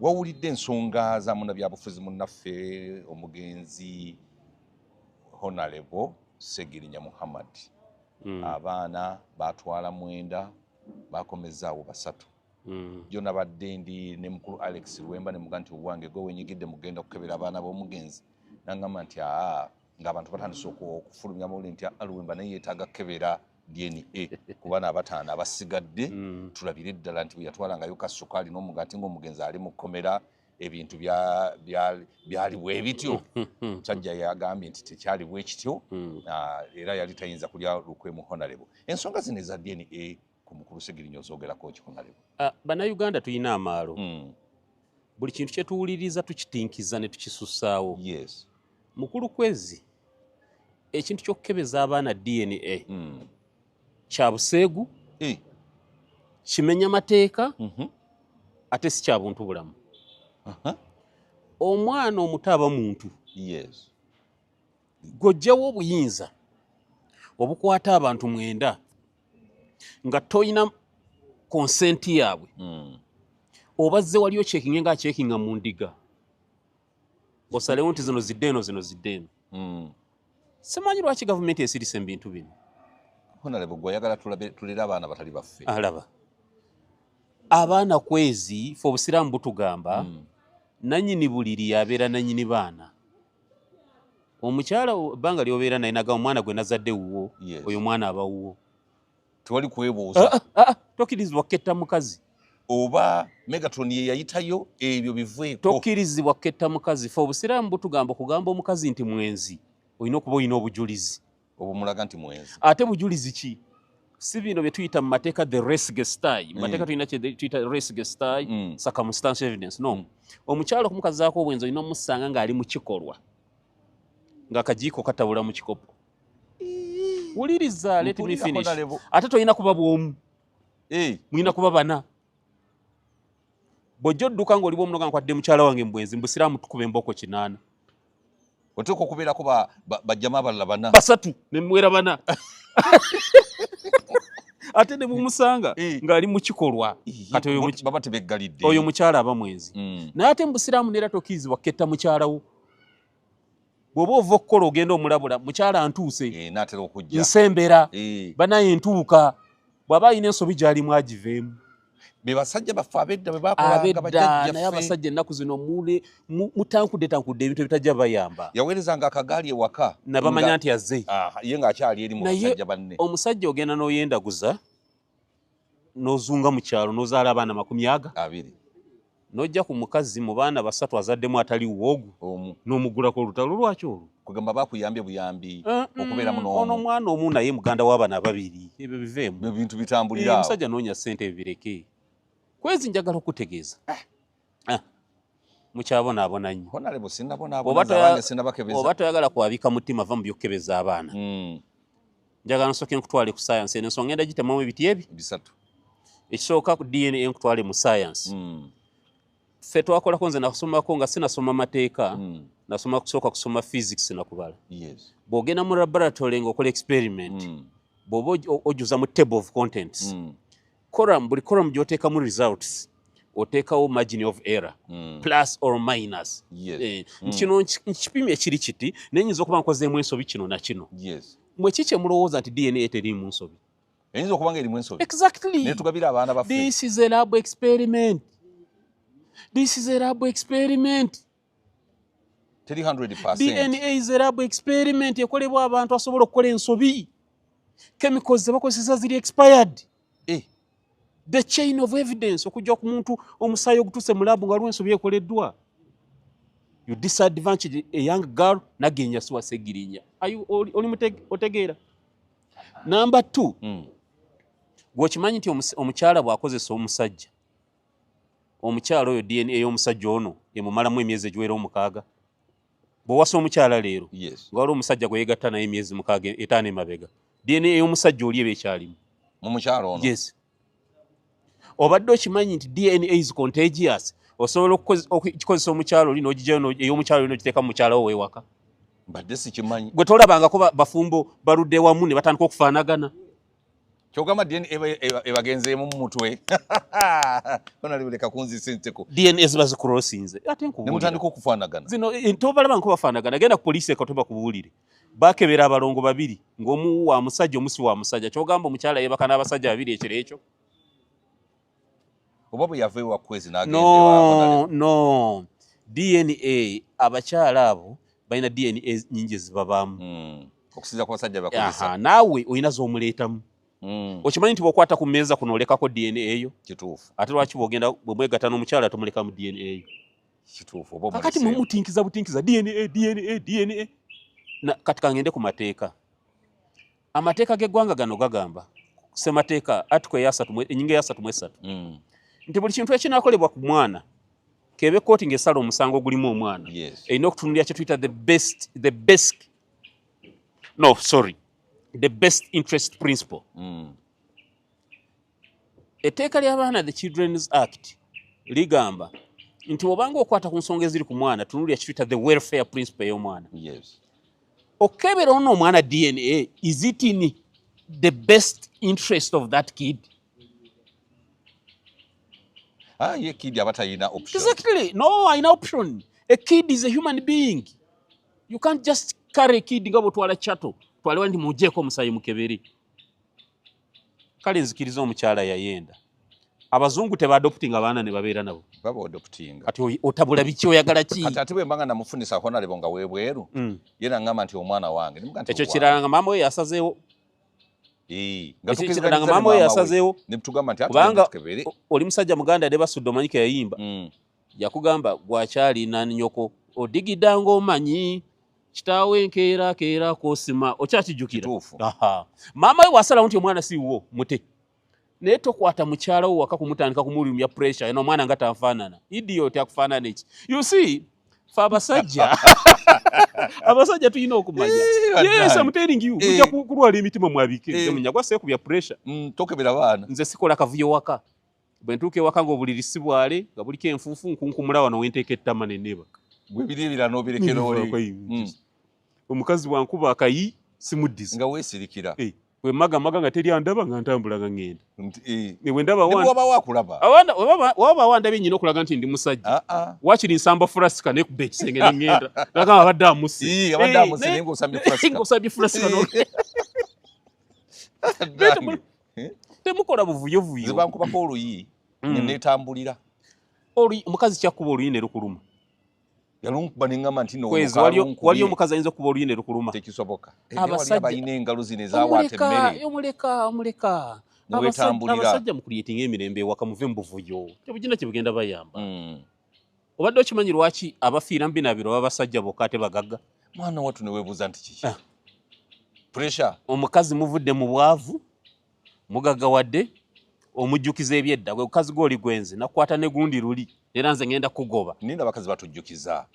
Wawulidde ensonga za munnabyabufuzi munnaffe omugenzi Honorable Segirinya Muhammad. Abaana batwala mwenda, bakomezaawo basatu. Jo nabadde ndi ne mukulu Alex Lwemba ne muga nti owange gwe wenyigidde mugenda kukebera abaana b'omugenzi, nangamba nti aa, ng'abantu batandise okufulumya amawulire nti Lwemba naye yeetaaga kukebera DNA ku baana abataano abasigadde, tulabire ddala nti bwe yatwalangayo kasukaali n'omugaati ng'omugenzi ali mu kkomera, ebintu byali bwe bityo. Musajja yagambye nti tekyali bwe kityo. Era yali tayinza kulya lukwe mu Honorable. Ensonga zino eza DNA ku mukulu Segirinya ozoogerako ki, Honorable? Ah, Bannayuganda tulina amaalo. Buli kintu kye tuwuliriza tukitinkiza ne tukisussaawo. Mukulu Kwezi, ekintu ky'okukebeza abaana DNA kya buseegu, kimenya mateeka, ate si kya buntu bulamu. Omwana omuto aba muntu. G'oggyawo obuyinza obukwata abantu mwenda nga toyina consent yaabwe, obazze wali ocheckinge nga acheckinga mu ndiga, osalewo nti zino zidde eno, zino zidde eno. Simanyi lwaki gavumenti esirise mu bintu bino. Honorable, gwe oyagala tulere abaana batali baffe? Alaba abaana, Kwezi, fe obusiraamu butugamba nanyini buliri yabeera nanyini baana. Omukyala ebbanga lyobeera naye naga omwana gwe nazadde wuwo, oyo mwana aba wuwo. Tewali kwebuuza. Ah, ah, ah, tokkirizibwa kuketta mukazi. Oba Megatron ye yayitayo, ebyo biveeko. Tokkirizibwa kuketta mukazi. Fe obusiraamu butugamba okugamba omukazi nti mwenzi, olina okuba olina obujulizi obumulaga nti mwenzi. Ate bujulizi ki? Si bino bye tuyita mu mateeka the res gestae. Mu mateeka tulina kye tuyita res gestae, circumstantial evidence. No, omukyala okumukazaako obwenzi, olina omusanga ng'ali mu kikolwa, ng'akajiiko katabula mu kikopo. Wuliriza, let me Mpulira, finish. Honorable. Ate tolina kuba bwomu, mulina kuba bana. Bw'ojja odduka ng'oli bwomu noga nkwadde mukyala wange mu bwenzi, mbusiraamu tukuba emboko 8. Oteeka okubeerako bajjama abalala bana. Basatu ne muwera bana, ate ne mumusanga ng'ali mu kikolwa. Kati oyo baba tebeggalidde. Oyo mukyala aba mwenzi. Naye ate mu busiraamu neera tokkirizibwa kuketta mukyala wo. Bw'oba ova okukola, ogenda omulabula, mukyala ntuuse, Eh, naatera okujja, nsembera, banaye ntuuka. Bw'aba alina ensobi gy'alimu, agiveemu. Be basajja baffe ab'edda bwe bakolanga. Abedda, naye Bajjajjaffe. abasajja ennaku zino mutankudde tankudde ebintu ebitajja bayamba. Yaweerezanga akagaali ewaka. Nabamanya nti azze. Ah, ye ng'akyali eri mu Naye basajja banne. omusajja ogenda n'oyendaguza n'ozunga mu kyalo n'ozaala abaana makumi aga abiri, n'ojja ku mukazi mu baana basatu azaddemu atali woogu, omu, n'omugulako olutalo. Lwaki olwo? Kugamba bakuyambye buyambi okubeeramu Ono n'omu. omwana omu naye muganda w'abaana ababiri, ebyo biveemu. Ebintu bitambulira awo. Omusajja noonya ssente, ebireke. Kwezi, njagala okutegeeza, ah, mukyabonaabona nnyo. Honorable, sinnabonaabona. Oba abange sinnabakebeza. Oba toyagala kwabika mutima, va mu byokukebeza abaana. Njagala nsooke nkutwale ku science. Eno ensonga ngenda gitemamu ebiti ebi bisatu. Ekisooka ku DNA, nkutwale mu science. Ffe twakolako, nze nasomako nga sinasoma mateeka, nasoma kusooka kusoma physics nakubala. Bw'ogenda mu laboratory ng'okola experiment, bw'oba ojjuza mu table of contents, column, buli column gy'oteekamu results, oteekawo margin of error, plus or minus. Eh, kino nkipimye kiri kiti, naye nyinza okuba nkozeemu ensobi kino na kino. Mwe ki kye mulowooza nti DNA teriimu nsobi? Eyinza okuba nga erimu ensobi. Exactly. Naye tugabira abaana baffe. This is a lab experiment. This is a lab experiment. Teri 100%. DNA is a lab experiment ekolebwa abantu asobola okukola ensobi. Chemicals ze bakozesa ziri expired. The chain of evidence okujja ku muntu, omusaayi ogutuuse mu lab nga waliwo ensobi ekoleddwa. You disadvantage a young girl. Nagenya siwa Segirinya. Oli otegeera? Number two, gweokimanyi nti omukyala bw'akozesa omusajja, omukyala oyo DNA y'omusajja ono emumalamu emyezi egiwera 6. Bw'owasa omukyala leero, nga waliwo omusajja gwe yeegatta naye emyezi 6, 5 emabega, DNA y'omusajja oli eba ekyalimu mu mukyala ono. Yes. Obadde okimanyi nti DNA is contagious? Osobola okukozesa omukyala oli n'ogigyayo ey'omukyala oli n'ogiteeka mu mukyala wo w'ewaka. Mbadde sikimanyi. Gwe tolabangako bafumbo baludde wamu ne batandika okufaanagana? Kyogamba DNA ebagenzeemu mu mutwe. Onalibuleka kunzisa enseko. DNA ziba zikurosinze ate ne nkubuulira mutandika okufaanagana. Zino tobalaba nko bafaanagana. Genda ku poliisi ekato bakubuulire. Bakebera abalongo babiri ng'omu wa musajja omu si wa musajja. Kyogamba omukyala yeebaka n'abasajja babiri ekiro ekyo? Oba bwe yava ewa Kwezi n'agenda ewa No, no. DNA abakyala abo balina DNA nnyingi ezibabaamu. Okusinziira ku basajja bakozesa. Naawe olina z'omuleetamu. Okimanyi nti bw'okwata ku mmeeza kuno olekako DNA eyo? Kituufu. Ate lwaki bw'ogenda bwe mwegatta n'omukyala tomulekamu DNA eyo? Kituufu, oba Kakati omuleseemu. mumutinkiza butinkiza DNA, DNA, DNA. Na, kati kangende ku mateeka. Amateeka g'eggwanga gano gagamba ssemateeka article ennyingo eya asatu mu esatu. Nti buli kintu ekinaakolebwa ku mwana kebe kkooti ng'esala omusango ogulimu omwana. Erina okutunuulira kye tuyita the best, the best, no, sorry, the best interest principle. Etteeka ly'abaana, the Children's Act, ligamba nti bw'obanga okwata ku nsonga eziri ku mwana, tunuulira kye tuyita the welfare principle ey'omwana. Okukebera ono omwana DNA, is it in the best interest of that kid? Ye kid aba talina option. Exactly. No, alina option. A kid is a human being. You can't just carry a kid nga bw'otwala chattel. Twalewa nti muggyeko omusaayi mukebere. Kale nzikiriza omukyala yayenda. Abazungu tebadoptinga abaana ne babeera nabo. Baba adoptinga. Kati otabula biki oyagala ki? Kati ate bwe mbanga namufunisa honorable nga weebweru, ye nangamba nti omwana wange. Nimugamba nti Ekyo owange. kirala nga maama we yasazeewo. Nga Ekyo tukkiriziganyizza kirala nga ne maama we maama we. yasazeewo. Ne tugamba nti ate Kubanga tukebere. oli musajja muganda ne basudde omanyi ke yayimba. Yakugamba gwakyalina nnyoko odigidda ng'omanyi kitaawe enkeera keera k'osima okyakijjukira. Kituufu. Maama we bw'asalawo nti omwana si wuwo mute. Naye tokwata mukyala wo waka kumutandika kumulumya pressure eno omwana nga tanfaanana. Idiot akufaanana eki. You see, fe abasajja abasajja tulina okumanya. Yes, I'm telling you, mujja kulwala emitima mwabike. Nze munyagwa seekubya pressure. Tokebera baana. Nze sikola kavuyo waka. Bwe ntuuka ewaka ng'obuliri si bwale, nga buliko enfuufu, nkunkumula wano we nteeka ettama ne neebaka. Gwe biri ebirala n'obirekera oli. Omukazi bw'ankuba akayi simuddiza. Nga weesirikira. Bwe mmagamaga nga teri andaba nga ntambula nga ŋŋenda. Nti, Ne bwe ndaba Ne bw'oba wakulaba. Awanda, waba wandabye nnyina okulaga nti ndi musajja. Waakiri nsamba fulasika ne kuba ekisenge ne ŋŋenda. Nagamba abadde amuse. Abadde amuse naye ng'osambye fulasika. Ng'osambye fulasika Temukola buvuyovuyo. Nze bankubako oluyi, ne neetambulira. Oluyi, omukazi kyakuba oluyi ne lukuluma. Yalunkuba ne ŋŋamba nti no, Kwezi, omukazi alunkubye. waliyo omukazi ayinza okuba oluyi ne lukuluma. Tekisoboka. Abasajja Waliyo abalina engalo zino ezaawaata emmere. Omuleka, omuleka. Ne weetambulira. Abasajja mu creating emirembe ewaka muve mu buvuyo. Tebugina kye bugenda bayamba. Obadde okimanyi lwaki abafiira mu binaabiro baba basajja bokka ate bagagga? Mwana wattu ne weebuuza nti kiki? Pressure. Omukazi muvudde mu bwavu, mugaggawadde, omujjukiza ebyedda. Gwe mukazi gw'oli gwenzi, nakukwata ne gundi luli, era nze ngenda kugoba. Nina abakazi batujjukiza.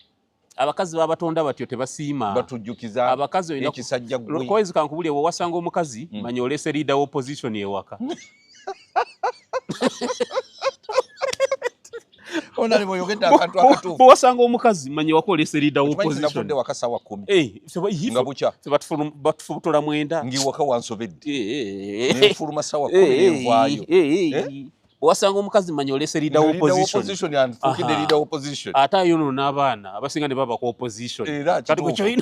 Abakazi babatonda batyo tebasiima. Batujjukiza Abakazi olina ekisajja gwe. Kwezi kankubulye bwe wasanga omukazi, manya olese leader opposition ewaka. Ona ali bw'oyogedde akantu akatuufu. Bwe wasanga omukazi, manya waka olese leader Okimanyi opposition. sinavudde waka ssaawa 10. Nga bukya. Ffe batufubutola 9. Ngi waka wansobedde. Nenfuluma ssaawa 10 nenvaayo. Bwe wasanga omukazi, manya olese leader Leader opposition. opposition yanfuukidde leader opposition. Ate ayonoona abaana abasinga ne baba ku opposition. Era Kati gwe kituufu.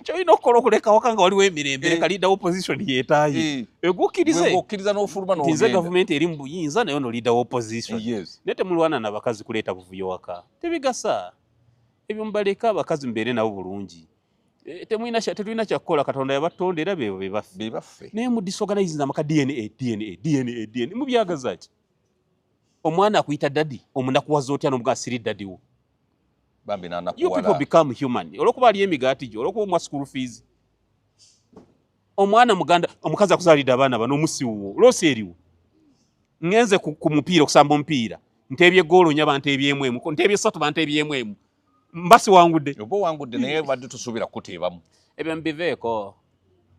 ky'olina okukola okuleka waka nga waliwo emirembe, leka leader opposition yeetaaye. Egukkirize. Gwe ng'okkiriza n'ofuluma Nti nze n'ogenda. gavumenti eri mu buyinza naye ono leader opposition. Naye temulwana na bakazi kuleeta buvuyo waka. Tebigasa. Ebyo mubaleka abakazi mubeere nabo bulungi. Tetulina kyakukola, Katonda yabatonda era beebo be baffe. Be baffe. Naye mu disorganize amaka DNA, DNA, DNA, DNA. Mubyagaza ki? Omwana akuyita daddy, omunakuwaza otya n'omugaa siri daddy wo? Bambi n'anakuwala. You people become human. Olw'okuba aliyo emigaati gyo, olw'okuba omuwa school fees. Omwana muganda, omukazi akuzaalidde abaana bano omusiwuwo, loosi eriwo. Ngenze ku mupiira okusamba omupiira. Nteebye goolo nnya banteebyemu emu, nteebye ssatu banteebyemu emu. Mba siwangudde. Oba owangudde naye badde tusuubira kukuteebamu. Ebyo mbiveeko.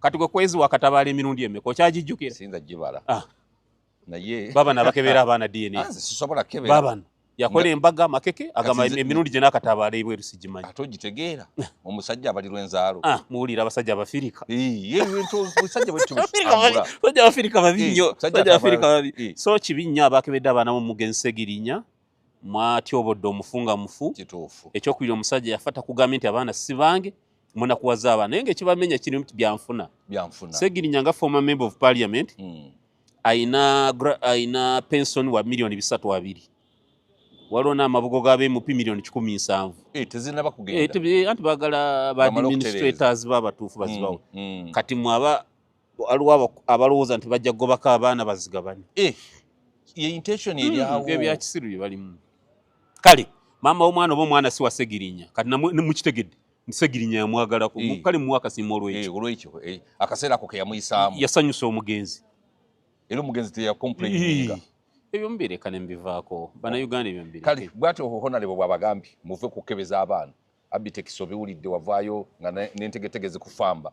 Kati gwe kwezi wakatabaala emirundi emeka okyagijjukira? Siyinza gibala. Naye Baba nabakebera abaana DNA. Nze sisobola kukebera. Baba no. Yakola embaga makeke agamba emirundi gye n'akatabaala ebweru sigimanyi. Ate ogitegeera omusajja abalirwa enzaalo. Ah, muwulira abasajja Abafirika. Musajja Abasajja Abafirika babi nnyo. Abasajja Abafirika babi. So kibi nnyo abakebedde abaana mu mugenzi Ssegirinya, mwatyobodde omufu nga mufu. Kituufu. Ekyokubiri, omusajja yafa takugambye nti abaana si bange, munakuwaza abaana, naye ng'ekibamenya kiri nti byanfuna. Byanfuna. Ssegirinya nga former member of parliament ayina pension wa 320 miliyoni, waliwo n'amabugo ga MP 170 miliyoni. Tezinaba kugenda. Anti baagala ba Bamale administrators babatuufu bazibawe. Kati mwaba waliwo abalowooza nti bajja kugobako abaana bazigabane. Ye intention eri awo. Ebyakisiru bye balimu. Kale maama w'omwana oba omwana si wa Segirinya, kati namwe mukitegedde nti Segirinya yamwagalako. Kale muwa akasiimo olwekyo. Olwekyo akaseera ako ke yamuyisaamu. Yasanyusa omugenzi. Era omugenzi teyacomplaininga. Ebyo mubireka ne mbivaako, Bannayuganda, ebyo mubireke. Kale bwatyo honorable bw'abagambye muve kukebeza abaana. Abitex obiwulidde, wavaayo nga n'entegetege zikufamba.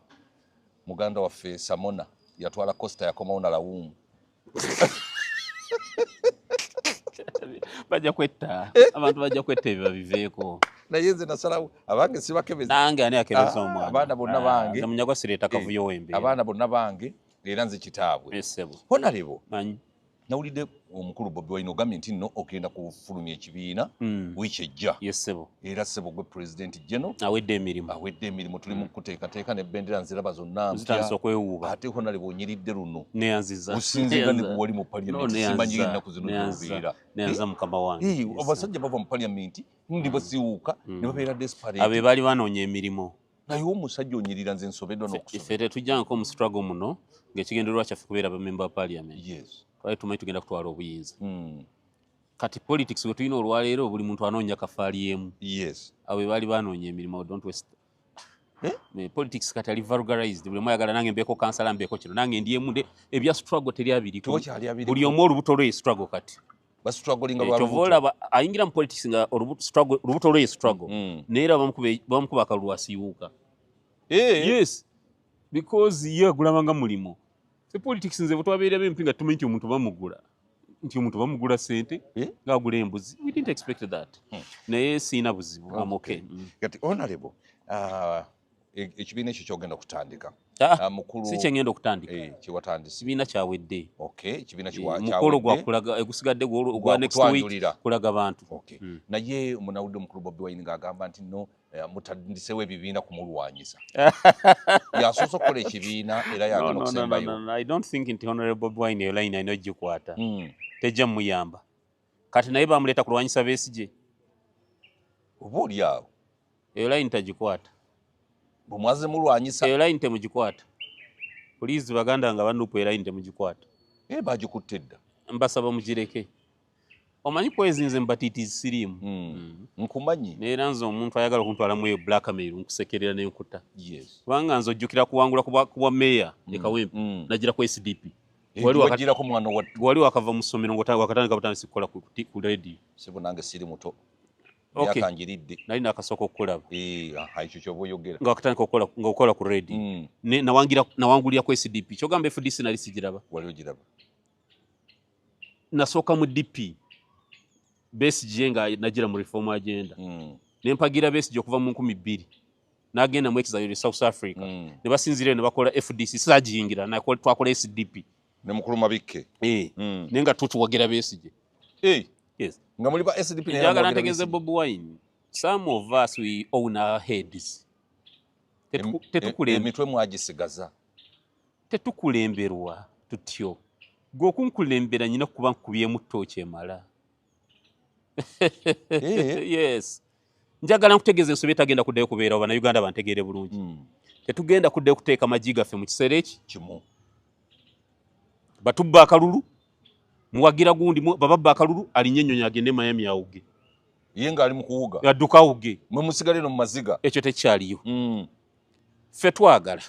Muganda waffe Samona yatwala Costa, yakomawo na lawumu. Bajja kwetta abantu, bajja kwetta, ebyo babiveeko. Naye nze nasalawo abange sibakebeza. Nange ani akebeza Ah, omwana? abaana bonna bange. Nze Munyagwa sireeta kavuyo w'embeera. Abaana bonna bange, era nze kitaabwe. Essebo. Honorable, Manyi. Nawulidde omukulu Bobi Wine ogambye nti nno ogenda kufulumya ekibiina wiiki ejja. Yes ssebo. Era ssebo gwe President General. Awedde emirimu. Awedde emirimu, tuli mu kuteekateeka n'ebendera nziraba zonna mpya. Zitandise okwewuuba. Ate honorable onyiridde luno. Neyanziza. Osinziira ne bwe wali mu parliament, simanyi ennaku zino gy'obeera. Neyanziza mukama wange. Eh, abasajja bava mu parliament ndi basiiwuuka ne babeera desperate. Abe baali banoonya emirimu. Naye omusajja onyirira, nze nsobeddwa n'okusoma. Ffe tetujjangako mu struggle muno ng'ekigendererwa kyaffe kubeera bamemba ba parliament. Twali tumanyi tugenda kutwala obuyinza. Kati politics gwe tulina olwaleero, buli muntu anoonya kafaali emu. Abo be baali banoonya emirimu, don't waste. Eh? Politics kati ali vulgarized, buli omu ayagala nange mbeeko kansala, mbeeko kino, nange ndi emu ebya struggle teri abiriko. Tewakyali abiriko. Buli omu olubuto lwe struggle kati. Bastrugglinga lwa Kyova lubuto. olaba ayingira mu politics nga olubuto lwe struggle, naye era bamukuba akalulu asiiwuuka. Yes, because ye agulaba nga mulimu. Se politics nze bwe twabeera bempi nga tumanyi nti omuntu bamugula, nti omuntu bamugula sente ng'agula embuzi, we didn't expect that. Naye siina buzibu, I'm okay. Kati honorable, ekibiina ekyo kyogenda kutandika? Ah, Ah, mukulu si kyengenda okutandika. Kyewatandise. Kibiina kyawedde. Okay, ekibiina Mukolo kyawedde. gwakulaga, egusigadde ogwa next week. Gwakutwanjulira. Kulaga bantu. Okay. Naye munawudde omukulu Bobi Wine ng'agamba nti no, mutandisewo ebibiina kumulwanyisa. Yasoose okukola ekibiina era yagenda No, no, no, okusembayo. no, no. I don't think nti Honorable Bobi Wine eyo line alina ogikwata. Tejja muyamba. Kati naye bamuleeta kulwanyisa Besigye. Oba oli awo. Eyo line tagikwata. Bwe mwaze mulwanyisa. Eyo line temugikwata. Please, baganda nga banupu, eyo line temugikwata. Bagikutte dda. Mbasaba mugireke. Omanyi kwezinze mubatiitizi siriimu. Nkumanyi. Naye era nze omuntu ayagala okuntwalamu eyo blackmail nkusekerera n'enkuta. Yes. Kubanga nze ojjukira kuwangula ku bwa meeya e Kawempe. Nagira ku SDP. Wali Wagirako mwana wattu. Wali wakava mu ssomero wakatandika butandisi kukola ku radio. Sebo nange siri muto. Okay. Myaka ngiridde. Nali nakasooka okukulaba. Aha, ekyo kyoba oyogera. Nga wakatandika okukola, nga okola ku radio. Nawangulira ku SDP. Kyogamba FDC nali sigiraba. Wali ogiraba. Nasooka mu DP. Besigye nga nagira mu reform agenda. Ne mpagira Besigye okuva mu 2000. N'agenda mu exile e South Africa. Ne basinziira ne bakola FDC, saagiyingira, twakola SDP. Ne mukulu Mabikke. Naye nga tutuwagira Besigye. Yes. Nga muli ba SDP naye Njagala muwagira ntegeeze Besigye. Bobi Wine. Some of us, we own our heads. Emitwe mwagisigaza. Tetukulemberwa tutyo. Gwe okunkulembera nyina kuba nkubyemu ttooki emala. Yes. Njagala nkutegeeza ensobi etagenda kuddayo kubeerawo, Bannayuganda bantegeere bulungi. Tetugenda kuddayo kuteeka magi gaffe mu kiseera eki kimu. Batubba akalulu, muwagira gundi, bababba akalulu, alinye ennyonyi agende Miami awuge. Ye ng'ali mu kuwuga. Adduka awuge. Mwe musigale no mu maziga. Ekyo tekyaliyo. Ffe twagala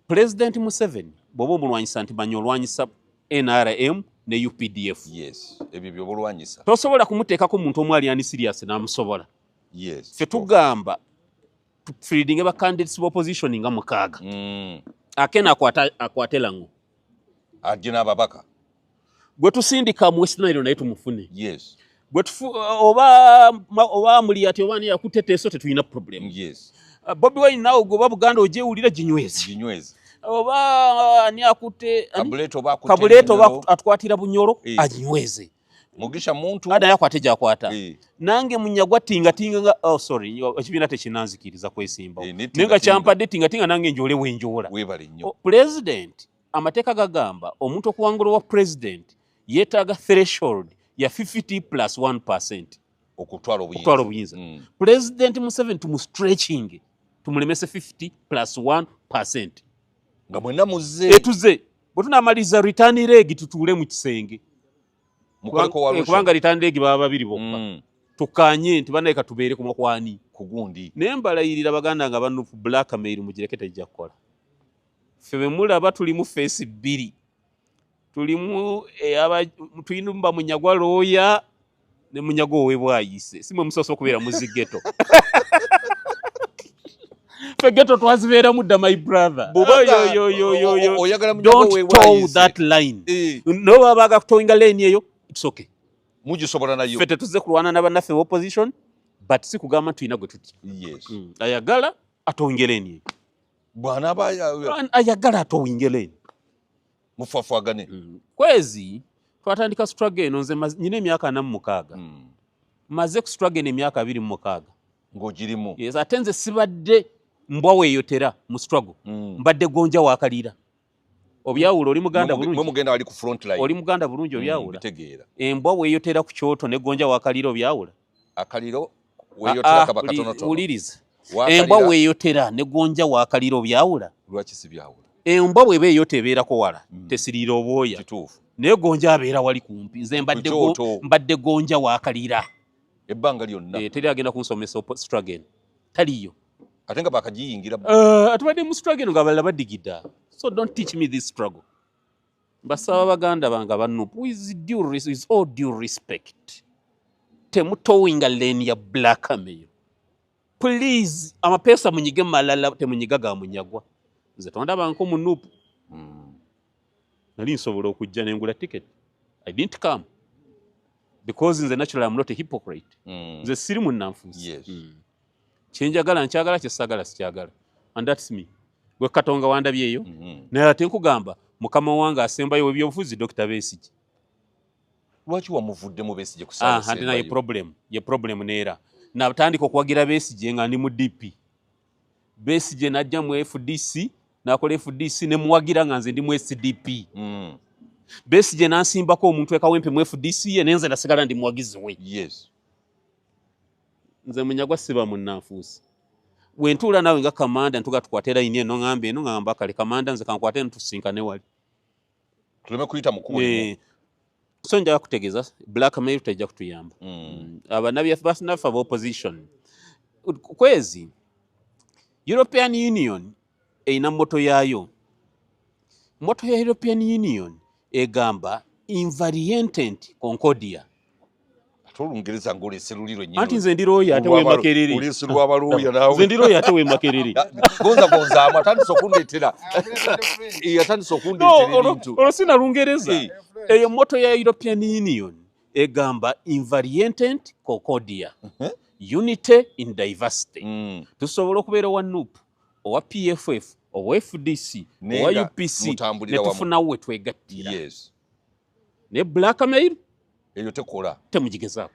Pulezidenti Museveni, bw'oba omulwanyisa nti manya olwanyisa NRM ne UPDF. Yes, ebyo by'oba olwanyisa. Tosobola kumuteekako muntu omu ali unserious n'amusobola. Ffe tugamba tufieldinge ba candidates ba opposition nga 6. Akena akwate Lango. Ajje n'ababaka. Gwe tusindika mu West Nile naye tumufune. Oba oba Mulyati oba ani yakutte Teso, tetulina problem. Bobi Wine naawe goba Buganda ogyewulira, ginyweze. Ginyweze. Oba ani akutte Kabuleeta oba akutte Kabuleeta oba Bunyoro. Atukwatira Bunyoro, aginyweze. Mugisha Muntu. Naye akwate gyakwata. Nange Munyagwa tingatinga nga, oh sorry, ekibiina tekinanzikiriza kwesimbawo. Ne Naye nga tingatinga. kyampadde tingatinga, nange njole wenjola. Weebale nnyo. President, amateeka gagamba omuntu okuwangula wa president yeetaaga threshold ya 50 plus 1% okutwala obuyinza. Okutwala obuyinza. President Museveni tumustretching, tumulemese 50 plus 1%. Nga mwenna muzze. Etuze bwe tunamaliriza return leg, tutuule mu kisenge. Mukole coalition. Kubanga return leg baba babiri bokka. Tukanye nti banaye katubeere ku makwani. Ku gundi. Naye mbalayirira baganda nga ba NUP, blackmail mugireke, tejja kukola. Ffe bwe mulaba tulimu face bbiri, tulimu tuyinumba Munyagwa looya ne Munyagwa ow'ebwayise. Si mwe musoose okubeera mu zi ghetto. Ffe ghetto twazibeeramu dda, my brother. Bw'oba Yo, yo, yo, yo, yo. oyagala Munyagwa Don't toe ow'ebwayise. that line. No baba bagatoinga lane eyo, it's okay. Mugisobola nayo. Ffe tetuzze kulwana na bannaffe opposition, but si kugamba nti tulina gwe tutya. Ayagala atowinge lane eyo. Bw'anaaba Ayagala atowinge lane. Mufafwagane. Kwezi twatandika struggle eno, nze nyina emyaka 46. Maze ku struggle eno emyaka 26. Ng'ogirimu. Yes, ate nze sibadde mbwa weeyotera mu struggle. Mbadde gonja wakalira. Obyawula? Oli muganda Mwe bulungi? mugenda wali ku front line. Oli muganda bulungi? Obyawula? Bitegeera. Embwa weeyotera ku kyoto ne gonja wakalira, obyawula? Akaliro Ah, weeyotera ah, kaba katonotono. Wuliriza. Wakalira- Embwa weeyotera ne gonja wakalira, obyawula? Lwaki sibyawula? Embwa bw'eba eyota ebeerako wala, tesiriira obwoya. Kituufu. Naye gonja abeera wali kumpi. Nze mbadde Ku kyoto. mbadde gonja wakalira. Ebbanga lyonna. Eh, teri agenda kunsomesa struggle eno, taliyo. Ate nga bakagiyingira. Atubadde mu struggle eno nga abalala badigida, so don't teach me this struggle. Mbasaba baganda bange aba NUP, with all due respect, temutowinga lane ya blackmail, please. Amapeesa munyige malala, temunyiga ga Munyagwa. Nze tondabanko mu NUP. Nali nsobola okujja nengula ticket. I didn't come because nze naturally I'm not a hypocrite. Nze siri munnanfuusi. Kyenjagala nkyagala, kyesagala sikyagala, and that's me. Gwe Katonga wandabyeyo. Naye ate nkugamba, mukama wange asembayo w'ebyobufuzi, Dr Besigye. Lwaki wamuvuddemu Besigye ku Ah, ate naye problem ye problem neera natandika okuwagira Besigye nga ndi mu DP. Besigye najja mu FDC, nakola FDC, nemuwagira nga nze ndi mu SDP. Besigye nansimbako omuntu ekawempe mu FDC ye, nenze nasigala ndi muwagizi we. Nze Munyagwa siba munnanfuusi. Bwe ntuula naawe nga kamanda, ntuga tukwate layini eno, ŋŋamba eno, ŋŋamba kale kamanda, nze kankwate eno, tusinkane wali. Tuleme kuyita mu kkubo limu. So njagala kutegeeza, blackmail tejja kutuyamba. Abanaffe aba opposition, kwezi European Union erina motto yaayo. Motto ya European Union egamba "In varientent concordia". Ate Olungereza ng'olese luli lwennyini. Anti nze ndi looya ate wemakerere. Olese lw'abalooya naawe. Nze ndi looya ate wemakerere. Gonza gonzaamu, atandise okundeetera. Atandise okundeetera ebintu. Olwo sina Lungereza. Eyo motto ya European Union egamba "In varientent concordia", unity in diversity. Tusobola okubeera owa NUP, owa PFF, owa FDC, Naye owa nga UPC, mutambulira ne wamu. tufunawo we twegattira. Naye blackmail Eyo tekola. temugigezaako.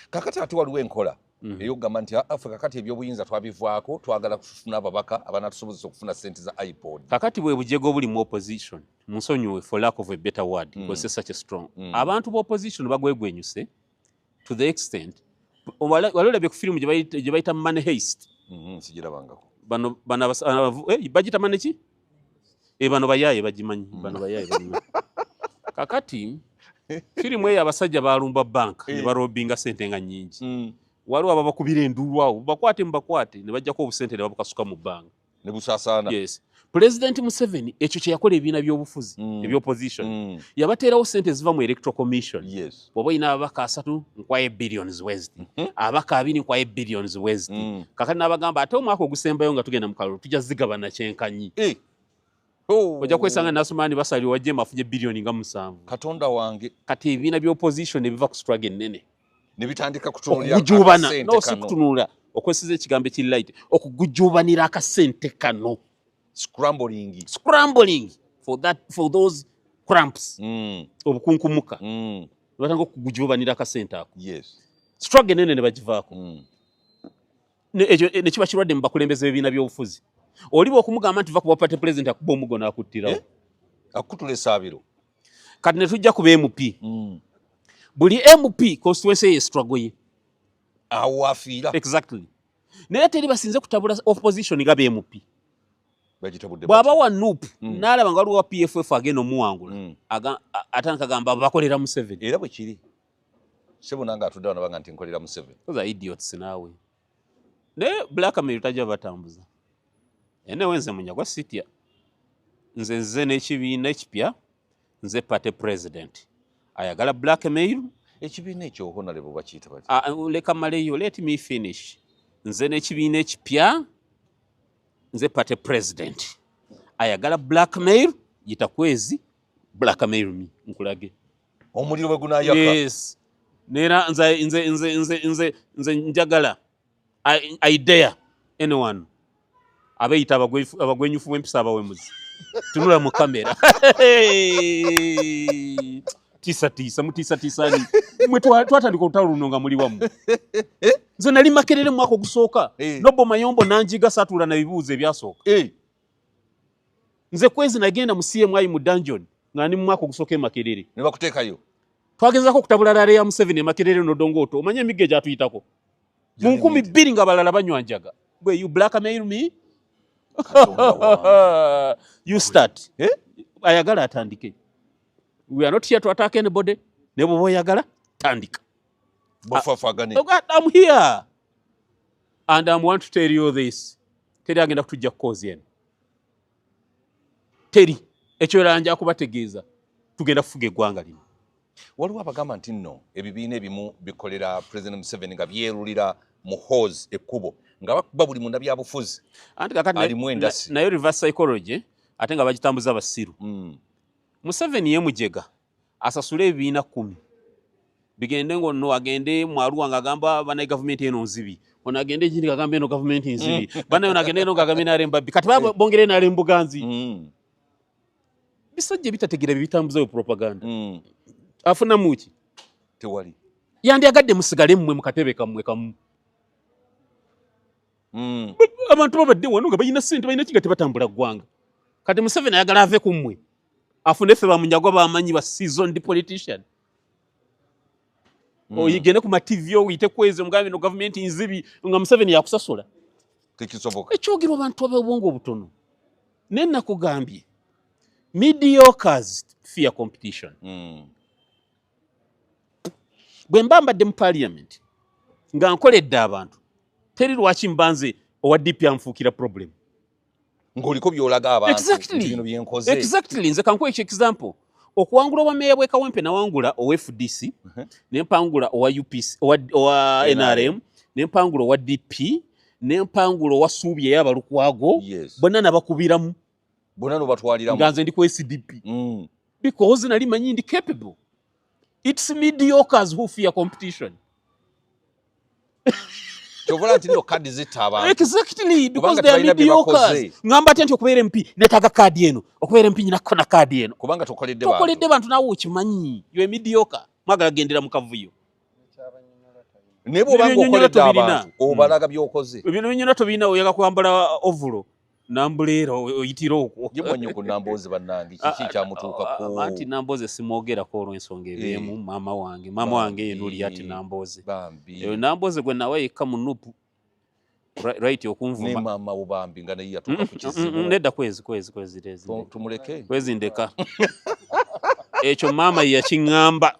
Kakati ate waliwo enkola ey'okugamba nti, "Ah, ffe kakati ebyobuyiinza twabivaako, twagala kufuna ababaka abanatusobozesa okufuna ssente za iPod." Kakati bwe bujego obuli mu opposition. Munsonyiwe for lack of a better word, because it's such a strong. Abantu ba opposition bagwegwenyuse to the extent wali olabye ku firimu gye bayita Money Heist? Sigirabangako. Bano bagita money ki? Bano bayaye bagimanyi, bano bayaye bagimanyi. Kakati firimu eyo abasajja balumba banka ne barobinga sente nga nnyingi. Waliwo ababakubira enduulu awo, bakwate mubakwate, ne bajjako obusente ne babukasuka mu bbanga. Ne busaasaana. Yes, President Museveni ekyo kye yakola ebibiina by'obufuzi eby'opposition. Yabateerawo sente eziva mu Electoral Commission. Bw'oba olina ababaka 30, nkwaye billions weziti, ababaka 20, nkwaye billions weziti. Kakati n'abagamba ate omwaka ogusembayo nga tugenda mu kalulu tujja zigabana kyenkanyi. Oh. Ojja kwesanga Nasumani basali wajjema afunye biliyoni nga 7. Katonda wange! Kati ebibiina by'opposition ebiva ku struggle ennene. Ne bitandika kutunuulira Okugujubana. Akasente No, si kano. kutunuula, okozesa ekigambo ekiri light, okugujubanira akasente kano. Scrambling. Scrambling for that, for those cramps. Obukunkumuka. Batanga okugujubanira akasente ako. Struggle enene ne bagivaako. Ekyo ne kiba kirwadde mu bakulembeze b'ebibiina by'obufuzi. Oliba okumugamba nti va ku bwa party president, akuba omugo n'akuttirawo. Eh? Akutula esaabiro. Kati ne tujja ku ba MP. Buli MP, constituency ye struggle ye. Awo afiira. Exactly. Naye teri basinze kutabula opposition nga ba MP. Bagitabudde. Bw'aba wa NUP, n'alaba nga waliwo wa PFF agenda omuwangula, atandika gamba bakolera Museveni. Era bwe kiri, sebo, nange atudde wano banga nti nkolera Museveni. Those are idiots naawe. Naye blackmail tajja batambuza. Enewe nze Munyagwa sitya. Nze nze n'ekibiina ekipya, nze party president. Ayagala blackmail, Ekibiina ekyo, honorable, bakiyita bati? Ah, leka maleyo, let me finish. Nze n'ekibiina ekipya, nze party president. Ayagala blackmail, yita kwezi, blackmail me, nkulage. Omuliro bwe gunayaka. Yes. Nera nze nze nze nze nze nze njagala, I dare anyone abeyita abagwenyufu b'empisa, abawemuzi, tunula mu kamera, tiisa tiisa, mutiisa tiisani mwe. Twatandika olutalo luno nga muli wamu. Nze nali Makerere mu mwaka ogusooka. Noble Mayombo nanjiga, saatuula na bibuuzo ebyasooka. Nze kwezi nagenda mu CMI mu dungeon nga ndi mu mwaka ogusooka e Makerere. Ne bakuteekayo. Twagezaako okutabula rally ya Museveni e Makerere nodongooto. Omanye emigga egyatuyitako mu 2000 nga balala banywa njaga. Gwe, you blackmail me? Katonda wange. You start. Eh? Ayagala atandike. We are not here to attack anybody. Ne bw'oba oyagala, tandika. Bafaafagane. Oh God, I'm here and I want to tell you this: teri agenda kutujja ku cause eno, teri. Ekyo era nja kubategeeza, tugenda kufuga eggwanga lino. Waliwo abagamba nti nno ebibiina ebimu bikolera President Museveni nga byerulira Muhoozi ekkubo, nga bakuba buli munnabyabufuzi Anti kakati alimu endasi. Nayo reverse psychology, ate nga bagitambuza basiru. Museveni ye mujega asasule ebibiina 10 bigende ngono, agende mwaluwa ng'agamba banaye gavumenti eno nzibi, ono agende ekindi ng'agamba eno gavumenti nzibi, banaye ono agende eno ng'agamba NRM babbi, kati baba bongere NRM buganzi. Bisajja bitategeera bye bitambuza bwe propaganda. Afunamu ki? Tewali. Yandyagadde musigale mmwe mu katebe kammwe kamu. Abantu babadde wano nga balina ssente, balina ki, nga tebatambula ggwanga. Kati Museveni ayagala ave ku mmwe, afune ffe bamunyagwa bamanyi, ba seasoned politician. Oyigende ku ma TV, oyite kwezi, omugambe no gavumenti nzibi, nga Museveni yakusasula. Tekisoboka. Ekyogerwa abantu ab'obwongo obutono. Naye nakugambye, mediocres fear competition. Bwe mba mbadde mu parliament nga nkoledde abantu, teri lwaki mba nze owa DP anfuukira problem. Ng'oliko by'olaga abantu Exactly. nti bino byenkoze. Exactly. Nze kankuwa ekyo example: okuwangula obwa meeya bw'e Kawempe, nawangula owa FDC, ne mpangula owa UPC, owa NRM, ne mpangula owa DP, ne mpangula owa Suubi ey'abalukwago. Bonna nabakubiramu. Bonna nobatwaliramu. Nga nze ndi ku SDP. Because nali manyi ndi capable. It's mediocres who fear competition. Kyovola nti nno kadi zitta abantu. Exactly, because Kubanga they are tebalina bye bakoze. mediocres. Ngamba atya nti okubeera MP netaaga kaadi eno, okubeera MP nyinako na kaadi eno? Kubanga tokoledde bantu. Tokoledde bantu, naawe okimanyi. You are mediocre, mwagala gendera mu kavuyo. Naye bw'obanga Ebyo okoledde tobirina. abantu, obalaga by'okoze. Ebyo binyona tobirina, oyaga kwambala overall n'umbrella, oyitira okwo. Ye mwannyoko Nambooze, bannange, kiki ekyamutuukako? Anti Nambooze simwogerako olw'ensonga ebeemu. Maama wange, maama wange yeno oli ati Nambooze. Bambi. Eyo Nambooze gwe nawa yekka mu NUP right Ne okunvuma. Maama wo bambi nga naye yatuuka ku kizibu. Nedda, kwezi kwezi kwezi kwezi. Tumuleke. Kwezi ndeka. Ekyo maama ye yakiŋŋamba.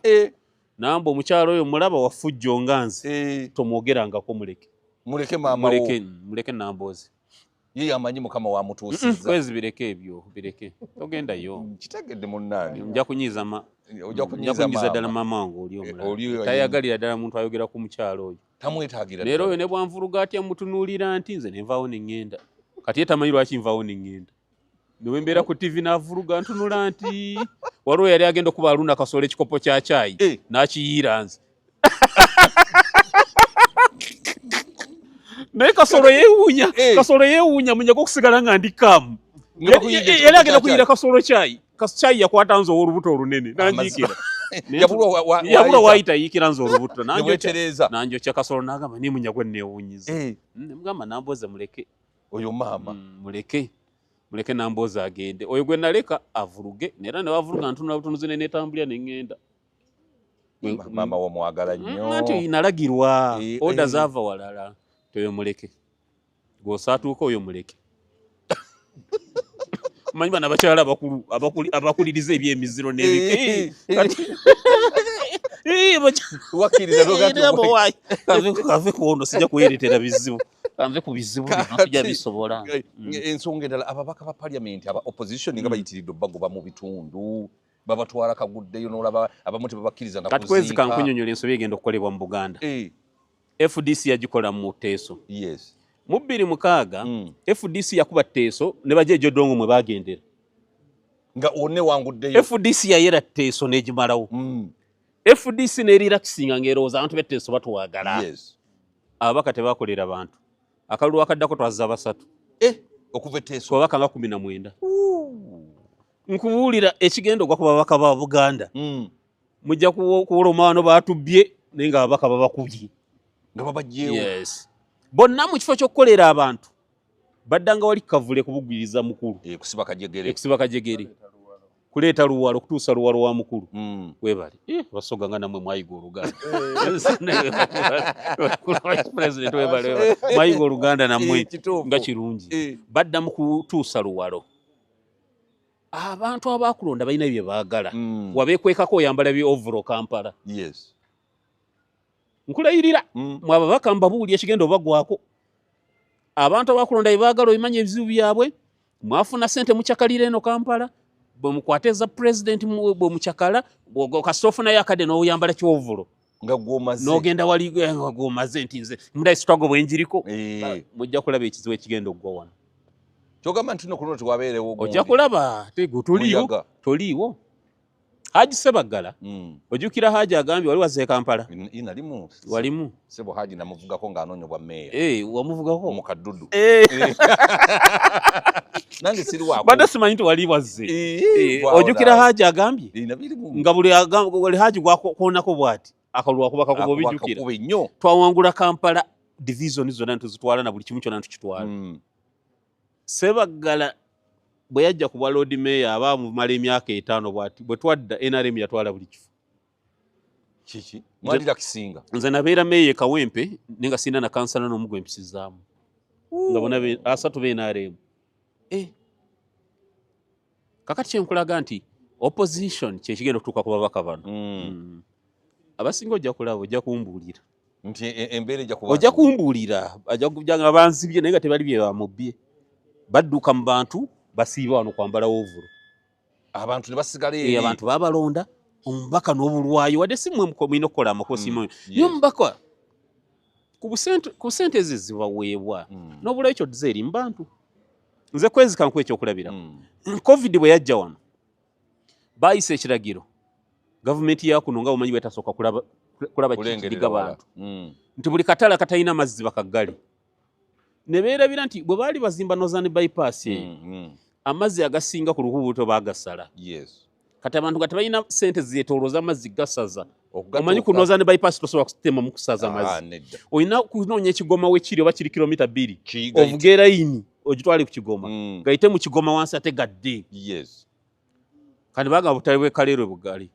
Namba omukyalo oyo mulaba wafujjo nga nze. Tomwogerangako, muleke. Muleke maama wo. Muleke, muleke Nambooze. Ye yamanyi Mukama wamutuusizza. Kwezi bireke ebyo, bireke, togendayo. Kitegedde, munnange. Nja kunyiiza ma Ojja nja kunyiiza kunyiiza ddala maama. Maama wange oli Eh, omulala oli oyo tayagalira ddala muntu ayogera ku mukyalo oyo. Tamwetaagira Leero ddala. oyo ne bwanvuluga atya, mutunuulira nti nze nenvaawo ne ŋŋenda. Kati ye tamanyi lwaki nvaawo ne ŋŋenda. Ne mbeera ku TV n'avuluga, ntunula nti waliwo yali agenda okuba alunda kasoola ekikopo kya caayi, n'akiyiira nze. Naye Kasolo yeewuunya. Eh. Kasolo yeewuunya Munyaga okusigala nga ndi kaamu. Nga bakuyidde Yali agenda kya kuyira Kasolo kyayi. Kyayi yakwata nze ow'olubuto olunene nanjiikira. Yabulwa Yabulwa wayita. Wayita yiikira nze olubuto. Ne weetereeza. Nanjokya Kasolo n'agamba naye Munyaga neewuunyiza. Eh, Nemugamba Nambooze muleke. Oyo maama. Muleke Nambooze agende. Oyo gwe naleka avuluge era ne wavuluga ntunula butunuzi ne neetambulira ne ŋŋenda. Maama wamwagala nnyo. Anti nalagirwa Eh, oda eh. zaava walala toyo muleke gwosaatuuka oyo muleke. Manyi bano abakyala abakulu abakuliriza ebyemiziro Eh, n'ebiki Wakkiriza n'ogaa nti kave kuono sijja kwereetera bizibu kanve ku bizibu bino sijja Kati, bisobola. Ensonga endala, ababaka ba parliament aba opposition nga bayitiridde obbagoba mu bitundu, babatwala kaguddeyo n'olaba abamu tebabakkiriza na Kati kwezi kuziika. kankunyonyola ensobi egenda okukolebwa mu Buganda. FDC yagikola mu Teeso mu 2006. FDC yakuba Teeso ne bajja ejodongo mwe bagendera. Nga wonna ewanguddeyo. FDC yayera Teeso n'egimalawo. FDC nerelaxinga ng'erowooza abantu b'Etteeso batwagala. Ababaka tebakolera bantu. Akalulu akaddako twazza basatu. Eh, okuva Etteeso? Ababaka nga 19. Nkubuulira ekigenda ogwa ku babaka ba Buganda. Mujja kuwoloma wano baatubbye naye nga ababaka babakubye. Nga babajjeewo. Yes, bonna mu kifo ky'okukolera abantu baddanga wali kavule kubugwiriza mukulu. Eh, kusiba kajegere. Ekusiba kajegere, kuleeta Luwalo, kutuusa Luwalo wa mukulu. Webale. Eh, Basoga nga namwe mwayiga Oluganda. Vice President, webale, webale. Mwayiga Oluganda nammwe. Eh, kituufu. Nga kirungi. Badda mu kutuusa Luwalo. Abantu abakulonda balina bye baagala. Wabeekwekako oyambala bi overall Kampala. Nkulayirira mwe ababaka mbabuulira ekigenda obagwako. Abantu abakulonda bye baagala obimanya, ebizibu byabwe. Mwafuna sente mukyakalira eno Kampala, bwe mukwata eza president bwe mukyakala kasita ofunayo akadde n'oyambala kyovolo Nga gwomaze. N'ogenda wali eh, nga gwomaze nti nze mulayi struggle bwe njiriko. Mujja kulaba ekizibu ekigenda okugwa wano. Kyogamba nti no ku luno tewabeerewo Ojja gundi. Kulaba tego toliiwo. Muyaga. Toliiwo Haji Sebaggala. Ojjukira Haji agambye wali wazze e Kampala? Nalimu. Walimu. Sebo Haji namuvugako ng'anoonya bwa meeya. Eh, wamuvugako? Mu kaddudu. Eh. Nange siri waku. Badde simanyi nti wali wazze. Eh, Eh, ojjukira Haji agambye Nabirimu. nga buli Haji gwakoonako bw'ati akalulu akuba kakuba, obijjukira? Akuba nnyo. Twawangula Kampala division zonna ntuzitwala na buli kimu kyonna ntukitwala. Sebaggala bwe yajja ku bwa Lord Mayor aba mumala emyaka 5 bw'ati bwe twadda NRM yatwala buli kifo. Kiki? Mwalira kisinga. Nze nabeera meeya e Kawempe naye nga sirina na kansala n'omu gwe mpisizaamu nga bonna asatu be NRM. Eh. Kakati kyenkulaga nti opposition kyekigenda okutuuka ku babaka bano. Abasinga ojja kulaba, ojja kumbuulira. Nti embeera ejja kuba. Ojja kumbuulira, ajja kujja nga banzibye naye nga tebali bye bamubbye, badduka mu bantu basiiba wano kwambala wovulo. Abantu ne basigala Eh, eri. abantu babalonda omubaka n'obulwayo wadde si mmwe mulina okukola amakosi mmwe Yes. naye omubaka ku sente ezo ezibaweebwa n'obulayo kyoddiza eri mu bantu. Nze kwezika nkuwa ekyokulabira. COVID bwe yajja wano baayisa ekiragiro gavumenti yakuno nga bumanyi bwetasooka kulaba Kulengerera kikiriga wala. bantu nti buli katale akatalina mazzi bakaggale ne beerabira nti bwe baali bazimba Northern Bypass eyo amazzi agasinga ku lukubuuto baagasala. Kati abantu nga tebalina sente zeetoolooza amazzi gasaza. Omanyi ku Northern Bypass tosobola kutemamu kusaza Ah, mazzi. nedda. Olina kunoonya ekigoma wekiri oba kiri kilomita 2 Kiyigayite. ovuga erayini ogitwale ku kigoma gayite mu kigoma wansi ate gadde. Kandi bagamba butale bw'e Kaleerwe bugali.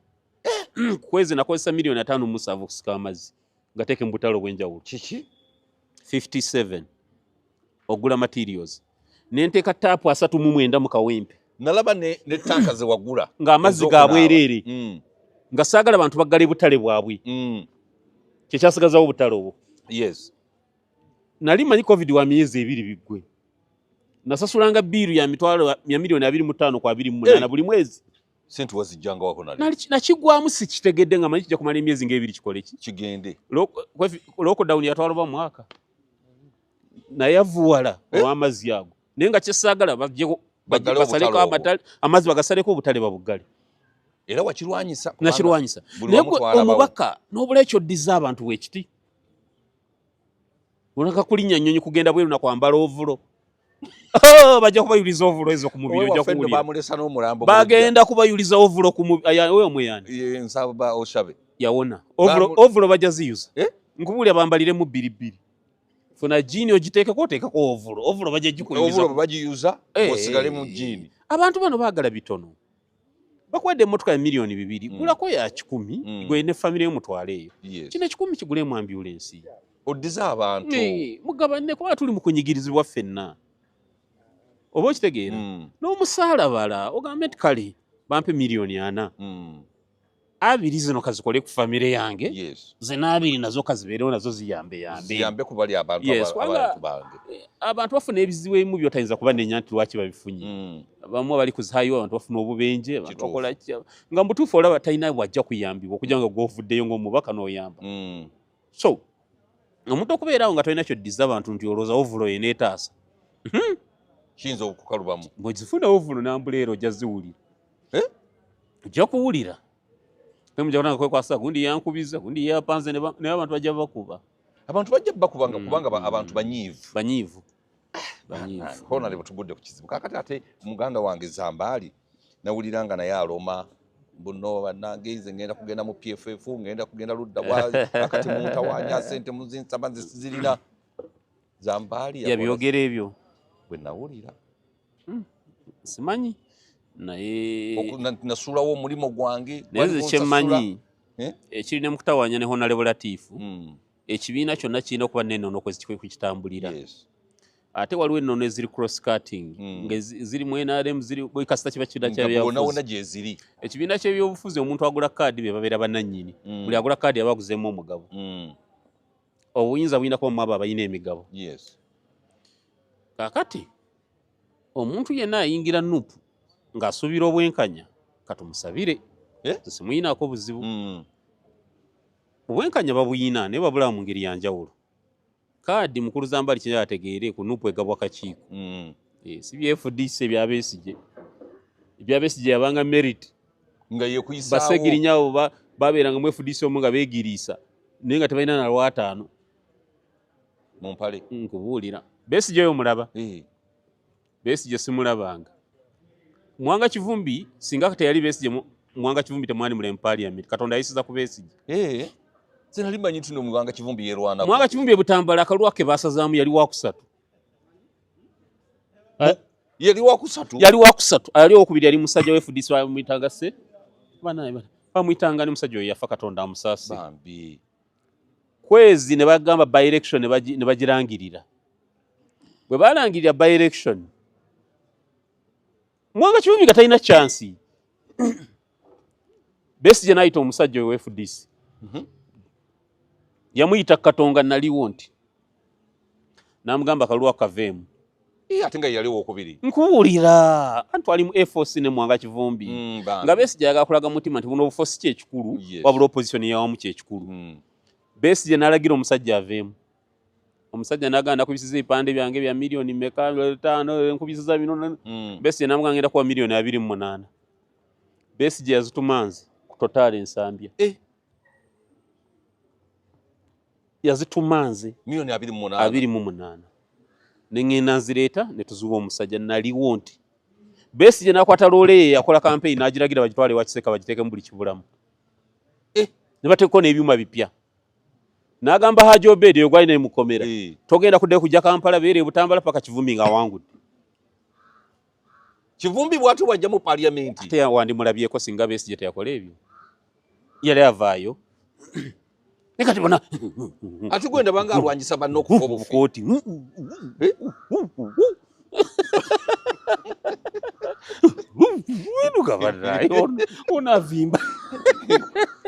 Kwezi nakozesa miliyoni 57 okusika amazzi ngateeke mu butale obw'enjawulo. Kiki? 57 ogula materials nenteeka taapu 39 mu Kawempe. Nalaba ne tanka ze wagula. Ng'amazzi ez'okunaaba. ga bwereere. Nga saagala bantu baggale butale bwabwe. Kyekyasigazawo obutale obwo. Nali manyi COVID wa myezi 2 biggwe. Nasasulanga bill ya mitwalo ya miliyoni 25 ku 28 buli mwezi. Sente wazijjanga wako nali? Nakigwamu sikitegedde nga manyi kijja kumala emyezi ng'ebiri kikole ki? Kigende. Lockdown yatwala oba mwaka naye avuwala Eh? olw'amazzi ago naye nga kyesaagala bajjeko Baggalewo basaleko obutale obwo. amazzi bagasaleko obutale babuggale. Era wakirwanyisa kubanga Nakirwanyisa. buli Naye wamu gwe twalabawo. omubaka n'obula ekyo oddiza abantu bwekiti. Olaka kulinnya nnyonyi kugenda bweru na kwambala ovulo. Bajja kubayuliza ovulo ezo ku mubiri, ojja kuwulira. Bamulesa n'omulambo. Bagenda kubayuliza ovulo ku mubiri. Oyo omweyani. Nsaba oshabe. Yawona. Ovulo, ovulo bajja ziyuza. Eh? Nkubuulira bambaliremu bbiri bbiri. Funa jiini ogiteekeko, oteekeko ovulo. Ovulo bajja gikuyuliza. Ovulo bagiyuza, osigale mu jiini. Abantu bano baagala bitono. Bakuwadde emmotoka ya 2 miliyoni, gulako ya 100, gwe ne famire yo mutwale eyo. Kino 100 kigulemu ambulensi. Oddize abantu. Mugabane, kuba tuli mu kunyigirizibwa ffenna. Oba okitegeera? N'omusaalabala ogambe nti kale bampe 4 miliyoni, 2 zino kazikole ku famire yange, zino 2 nazo kazibeerewo, nazo ziyambe yambe. Ziyambe ku bali abantu abantu bange. Abantu bafuna ebizibu ebimu byotayinza kubanenya nti lwaki babifunye. Abamu abali ku zihayo, abantu bafuna obubenje, abantu bakola ki, nga mubutuufu olaba talina bwajja kuyambibwa okugira nga gwovuddeyo ng'omubaka n'oyamba. So omuntu okubeerawo nga tolina kyoddiza abantu nti olowooza ovulo yeneetaasa. Kiyinza okukalubamu. Bw'ozifuna ovulo n'ambuleera ojja ziwulira. Ojja kuwulira mujja kutanga kwekwasa, gundi yankubiza, gundi yapanze, naye abantu bajja bakuba. Abantu bajja bakubanga, kubanga abantu banyiivu. Banyiivu, banyiivu. Honorable, tugudde ku kizibu kakati. Ate muganda wange Zambaali nawulira nga naye aloma buno, bannange nze ngenda kugenda mu PFF, ngenda kugenda ludda wa, kakati muntawanya sente muzinsaba, nze sizirina. Zambaali. Yabyogera ebyo? Bwe nawulira. Simanyi naye. Nasuulawo omulimu gwange. Naye nze kyemmanyi, ekirina mu kutawaanya ne Honorable Latifu, ekibiina kyonna kirina okuba n'ennono kwe kukitambulira. Ate waliwo ennono eziri cross cutting, nga ziri mu NRM, ziri bwe kasita kiba kibiina kya nga wonna byabufuzi. Wonna gyeziri. Ekibiina ky'ebyobufuzi, omuntu agula kaadi be babeera bannannyini. Buli agula kaadi aba aguzeemu omugabo. Obuyinza bulina kuba mu abo abalina emigabo. Kaakati omuntu yenna ayingira NUP ng'asuubira obwenkanya, katumusabire. Eh? Simuyinaako buzibu. Obwenkanya babuyina, naye babulaba mu ngeri ya njawulo. Kaadi mukulu Zambali kye ategeere, ku NUP egabwa kakiiko. Si bya FDC ebya Besigye. Ebya Besigye yabanga merit. Nga yekuyisaawo. Basegirinya abo babeeranga mu FDC omu nga beegiriisa, naye nga tebalina na lwataano. Mu mpale. Nkubuulira, Besigye oyo mulaba. Besigye simulabanga. Mwanga Kivumbi, singa teyali Besigye, Mwanga Kivumbi temwani mule mu parliament. Katonda ayisiza ku Besigye. Nze nali manyi nti no Muwanga Kivumbi yeerwanako. Mwanga Kivumbi e Butambala akalulu ke basazaamu, yali wakusatu. Yali wakusatu? Yali wakusatu. Ali owokubiri yali musajja wa FDC, bamuyitanga se banaye, bamuyitanga ni musajja oyo yafa, Katonda amusaase. Bambi. Kwezi ne bagamba by election, ne bagirangirira. Bwe balangirira by election, Mwanga Kivumbi nga talina chance. Besigye n'ayita omusajja oyo wa FDC. Yamuyita Katonga, naliwo nti n'amugamba akalulu ako kaveemu. Ate nga yali owokubiri. Nkubuulira, anti ali mu A4C ne Mwanga Kivumbi. Bambi. Nga Besigye ayagala kulaga mutima nti buno obufo si kyekikulu, wabula opposition yawamu kyekikulu. Besigye n'alagira omusajja aveemu. Omusajja n'agamba, nakubisiza ebipande byange bya miliyoni meka 5, nkubisiza bino. Besigye n'amugamba, ngenda kuwa 28 miliyoni. Besigye yazituma nze ku Total Ensambya. Yazituma nze. 28 miliyoni. 28, ne ŋŋenda nzireeta ne tuzuba omusajja. Naliwo nti Besigye n'akwata loole ye yakola campaign, n'agiragira bagitwale ewa Kiseka, bagiteekemu buli kibulamu. Ne bateekako n'ebyuma bipya. N'agamba Haji Obedi oyo gwalina emukomera, togenda kuddayo kujja Kampala, beera e Butambala paka Kivumbi ng'awangudde. Kivumbi bw'atyo bw'ajja mu parliament. Ate wandimulabyeko singa Besigye teyakola ebyo, yali avaayo ne kati bona. Ate gwe ndabanga alwanyisa banne okufa obufi. Obukooti. Eh? Enuka banaye, ono avimba.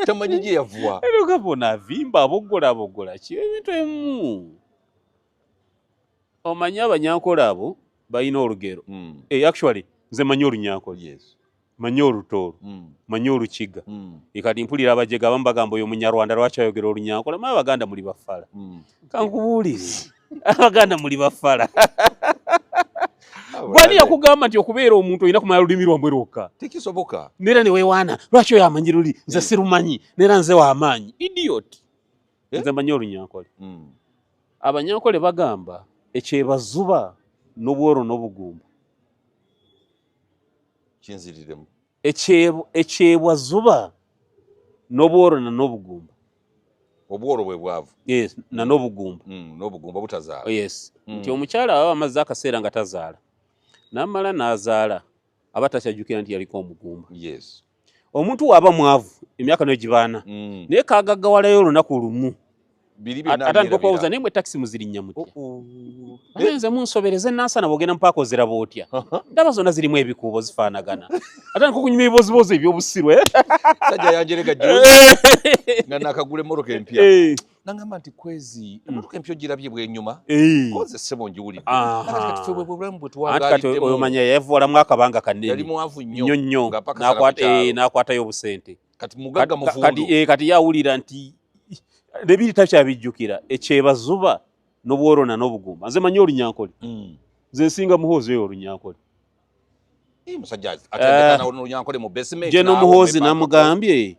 Tamanyi gye yavuwa. Enuka bona avimba, aboggola aboggola ki ebintu emu. Omanyi Abanyankole abo balina olugero. Actually nze manyi Olunyankole, manyi Olutooro, manyi Olukiga. Kati mpulira Abajega abamu bagamba oyo Munyarwanda, lwaki ayogera Olunyankole? Ma Abaganda muli bafala. Kankubuulire, Abaganda muli bafala. Gwani yakugamba nti okubeera omuntu olina kumanya lulimi lwammwe lwokka? Tekisoboka. Neera neweewaana, lwaki oyo amanyi luli, nze sirumanyi, neera nze w'amaanyi? Idiot. Eh? Nze manyi Olunyankole. Abanyankole bagamba ekyebazuba n'obworo n'obugumba. Kinziriremu. Ekyebwazuba n'obworo na n'obugumba. Obworo bwe bwavu. Yes, na n'obugumba. N'obugumba butazaala. Oh, yes. Nti omukyala aba amaze akaseera nga tazaala, n'amala n'azaala, aba takyajjukira nti yaliko omugumba. Yes. Omuntu waaba mwavu emyaka nayo gibaana, naye kagaggawalayo olunaku lumu, atandika okwebuuza, naye mwe takisi muzirinnya mutya? Nze munsobereze Nansana, bw'ogenda mupaaka oziraba otya? Ndaba zonna zirimu ebikuubo zifaanagana. Atandika okunyuma ebibozibozi eby'obusiru. Sajja yanjerega juzi nga nakagula emmotoka empya, nangamba nti, "Kwezi, emmotoka empya ogirabye bwenyuma?" Koze ssebo ngiwulidde. Kati ffe bwe bulamu bwe tuwangaliddemu. Oyo manya yavuwalamu akabanga kanene. Yali mwavu nnyo. Nnyo nnyo, n'akwatayo obusente. Kati mugagga muvundu. Kati yawulira nti nebiri takyabijjukira, ekyebazuba n'obworona n'obugumba. Nze manyi olunyankole, nze nsinga Muhoozi oyo olunyankole. Musajja atendeka n'olunyankole mu basement. Je n'Omuhoozi namugambye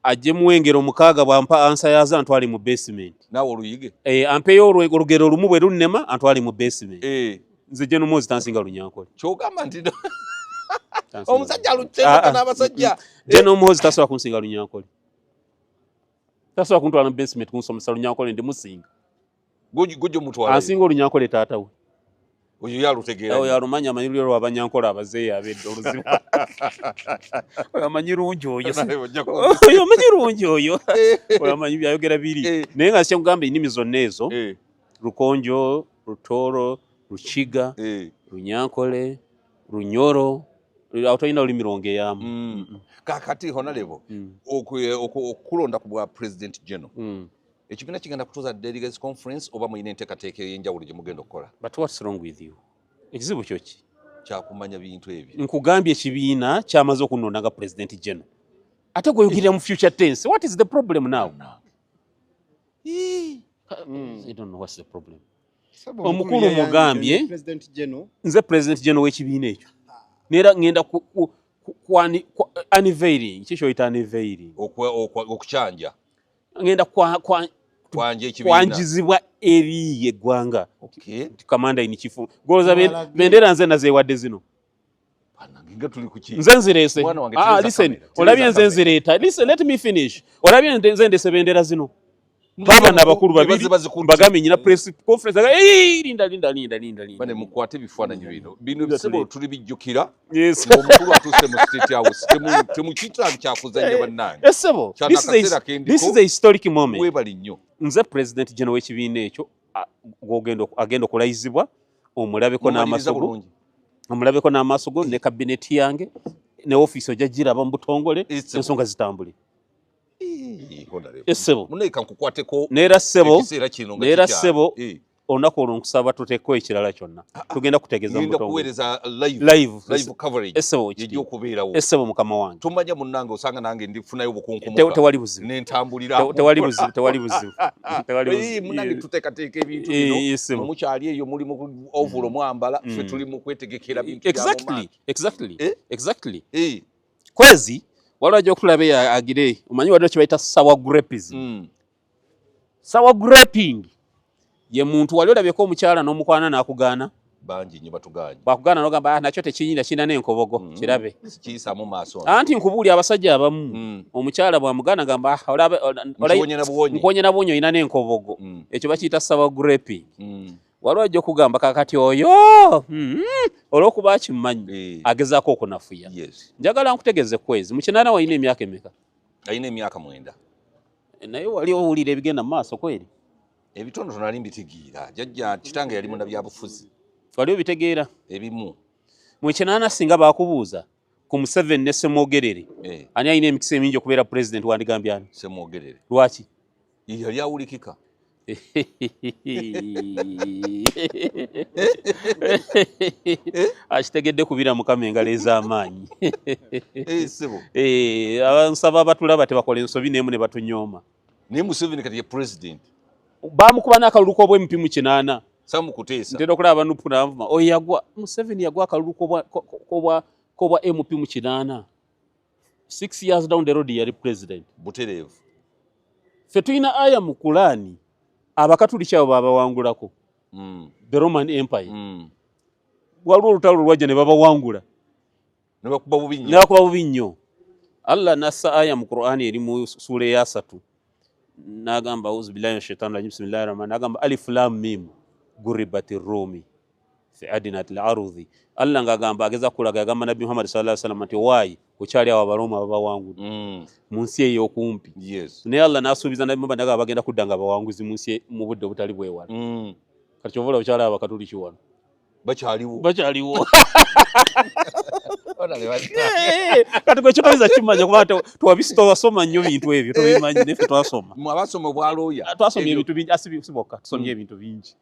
ajje muwengero 6, bwampa ansa yaza antwale mu basement. Naawe oluyige. Ampeyo olugero olumu, bwe lunnema antwale mu basement. Nze je n'Omuhoozi tansinga lunyankole. Kyogamba nti omusajja alutendeka n'abasajja. Je n'Omuhoozi tasobola kunsinga lunyankole, tasobola kuntwala mu basement kunsomesa lunyankole, ndi musinga. Gujjo mutwala. Ansinga olunyankole taata we. Oyo yalutegeera. Oyo alumanya, amanyi lulyo lw'abanyankole abazeeyi ab'edda oluzibu. Oyo amanyi lungi oyo. Oyo amanyi lungi oyo. Oyo amanyi byayogera biri. Naye nga kyekugamba, ennimi zonna ezo, Lukonjo, Rutooro, Rukiga, Runyankole, Runyoro, awo tolina lulimi lwongeyamu. Kakati honorable, okulonda ku bwa president general, ekibiina kigenda kutuuza delegates conference oba mulina enteekateeka ey'enjawulo gye mugenda okukola? But what's wrong with you? Ekizibu kyo ki? Kyakumanya bintu ebyo. Nkugambye, ekibiina kyamaze okunonda nga president general, ate gweyogerera mu future tense. What is the problem now? I don't know what's the problem. Omukulu mugambye, nze president general w'ekibiina ekyo, neera ngenda unveiling. Ki kyoyita unveiling? Okukyanja. Ngenda Kwanja ekibiina. Kwanjizibwa eri eggwanga nti commander in chief. Goloza bendera nze nazeewadde zino. Nga tuli ku ki? Nze nzireese. Mwana wange, Ah, tereza listen. kamera, tereza Olabye nze kamera. nzireeta. Listen, let me finish. Olabye nze ndese bendera zino, baaba abakulu babiri. Bazikutte. Mbagambye nyina press conference. Aga, "Hey, linda, linda, linda, linda, linda." Bane mukwate ebifaananyi bino bino. Linda. Ebisebo tuli bijjukira Yes. ng'omukulu atuuse mu State House. Temukiyita kyakuzannya, bannange. Esebo, Kyana this is akaseera kendiko. This is a historic moment. Weebali nnyo. Nze president general w'ekibiina ekyo, agenda okulayizibwa omulabeko Mumaliriza n'amaaso go. bulungi. Omulabeko n'amaaso go ne kabineti yange ne ofiisi ojja giraba mu butongole. Ssebo. Ensonga zitambule. Eh, honorable. Essebo. Munnaye, nkukwateko Neera ssebo. ekiseera kino nga Neera kikyali. ssebo. Olunaku olwo nkusaba tuteeko ekirala kyonna, tugenda kutegeeza mu Ngenda butongole. kuweereza live, Live. live coverage Essebo. yejja okubeerawo. Essebo, mukama wange. Tomanya munnange, osanga nange ndifunayo obukunkumuka Tewali buzibu. nentambulira. Tewali buzibu, tewali buzibu, tewali buzibu. Munnange, tuteekateeka ebintu bino. Essebo. Mukyali eyo muli mu ovulo mwambala, ffe tuli mu kwetegekera bintu bya mu Exactly. maaso. Exactly. Eh? Exactly. Eh. Kwezi waliwo ajja okulaba eyo agire, omanyi waliwo kye bayita sour grapism. Sour graping ye muntu wali olabyeko omukyala n'omukwana n'akugaana. Bangi nnyo batuganye. Bwakugaana n'ogamba, "Ah, nakyo tekinyina, kirina n'enkobogo." Kirabe. Kiyisaamu maaso. Anti nkubuulya, abasajja abamu, omukyala bwamugaana gamba, "Ah, Nkiwonye na buwonye." Nkuwonye na buwonye, olina n'enkobogo. Ekyo bakiyita sour graping. Waliwo ajja okugamba kakati oyo, olw'okuba akimanyi, agezaako okunafuya. Njagala nkutegeeze, Kwezi, mu 80 walina emyaka emeka? Alina emyaka 9. Naye wali owulira ebigenda mu maaso kweri? Ebitonotono nali mbitegeera. Jjajja kitange yali munnabyabufuzi. Wali obitegeera? Ebimu. Mu 80 singa baakubuuza ku Museveni ne Semwogerere, ani alina emikisa emingi okubeera pulezidenti, wandigambye ani? Semwogerere. Lwaki? Yali awulikika. Akitegedde kubira Mukama engalo ez'amaanyi. Eh, ssebo. Nsaba abatulaba tebakola ensobi n'emu ne batunyooma. Naye Museveni kati ye president. Bamukuba n'akalulu k'obwa MP mu 80. Samukuteesa. Ntera okulaba Nupu nanvuma oyo yagwa. Museveni yagwa akalulu k'obwa MP mu 80. 6 years down the road yali president. Butereevu. Ffe tulina aya mu Kulaani. Abakatuliki abo babawangulako. The Roman Empire. Waliwo olutalo lwajja ne babawangula. Ne bakuba bubi Ne nnyo. Bakuba bubi nnyo. Allah nassa aya mu Qur'ani eri mu suula eyasatu, n'agamba, auzu billahi min shaitani rajim, bismillahi rahmani, n'agamba alif lam mim guribati rumi fi adnati lardi. Allah ng'agamba, ageza kulaga, yagamba Nabbi Muhammad sallallahu alaihi wasallam nti waayi okyali awo Abaroma babawangudde mu nsi ey'okumpi. Naye Allah n'asuubiza Nabbi Muhammad, n'agamba bagenda kudda nga bawanguzi mu nsi mu budde obutali bwewala. Kati kyova olaba okyalaba Abakatuliki wano. Bakyaliwo. Bakyaliwo. Kati gwe kyotoyinza kimanya kuba tewasoma nnyo bintu ebyo, tobimanyi, neffe twasoma. Mwe abasoma obwalooya. Twasomye ebintu bingi, asi si bokka, tusomye ebintu bingi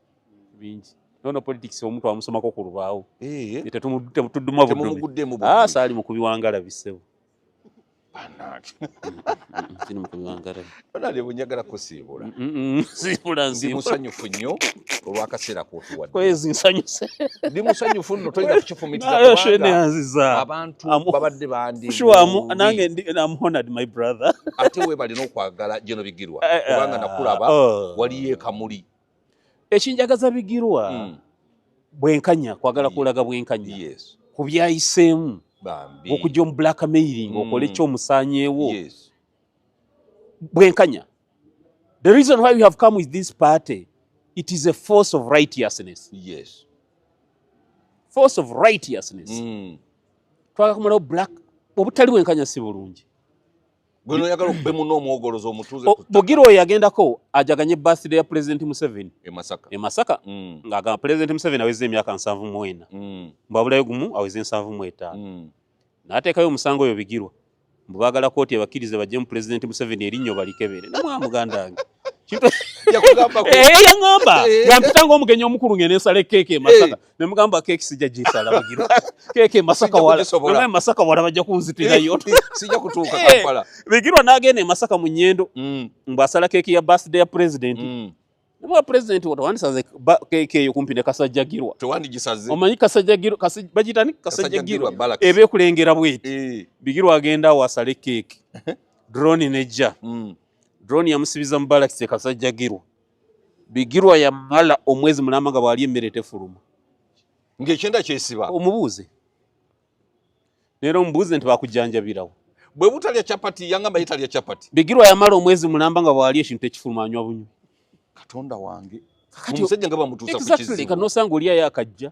bingi. Nono politics omuntu amusomako ku lubaawo. Tetudduma buddume. Temumuguddemu. Ah, budde. Saali mu kubiwangala bisebo. Bannange. Siri mu kubiwangala. Honorable, njagala kusiibula. Siibula. Ndi Nsiibula. musanyufu nnyo olw'akaseera k'otuwadde. Kwezi nsanyuse. Ndi musanyufu nno, toyinza kukifumitiriza Nayo kubanga sheneyanziza. abantu babadde bandi Sure, nange I'm honored, my brother. Ate weebale n'okwagala Geno Bigirwa, kubanga nakulaba oh. waliyo ekamuli. Ekinjagaza Bigirwa, bwenkanya, kwagala kulaga bwenkanya ku byayiseemu, Bambi. okujja omu blackmailing, okole ekyomusaanyeewo. Bwenkanya. The reason why we have come with this party, it is a force of righteousness. Force of righteousness. Twagala kumalawo black, obutali bwenkanya si bulungi. Gwe noyagala okube muno omwogolozi omutuuze ku ttaka. Bugirwa oyo yagendako ajaganye birthday ya President Museveni. E Masaka. E Masaka. Ng'agamba President Museveni aweze emyaka 74, mbwabulayo gumu aweze 75. N'ateekayo omusango oyo Bigirwa, mbu baagala kooti ebakkirize bajje mu President Museveni erinnyo balikebere. Namwa muganda wange. Yakugambako? Eh, yaŋŋamba nga mpita ng'omugenyi omukulu ng'eno ensala keeke e Masaka. Ne mugamba keeki sijja gisala, Bugirwa, keeke e Masaka Sijja wala. kugisobola. Nagamba e Masaka wala, bajja kunzitirayo. Sijja kutuuka Kampala. Bigirwa n'agenda e Masaka mu Nyendo, mbw'asala keeki ya birthday ya president. Nemwa president tewandisaze keeki eyo kumpi ne Kasajjagirwa. Tewandigisaze. Omanyi Kasajjagirwa, bagiyita ni Kasajjagirwa Kasajjagirwa Barracks. eba ekulengera bweti. Bigirwa agenda awo asale keeki, drone nejja. Drone yamusibiza mu barracks e Kasajjagirwa. Bigirwa yamala omwezi mulamba nga bwali emmere tefuluma. Ng'ekyenda kyesiba. Omubuuze neera, omubuuze nti bakujjanjabirawo. Bwe butalya chapati, yangamba yetalya chapati. Bigirwa yamala omwezi mulamba nga bwali ekintu ekifuluma, anywa bunywi. Katonda wange. Kakati- Omusajja nga bamutuusa ku kizibu. Kati nosanga oli ayo akajja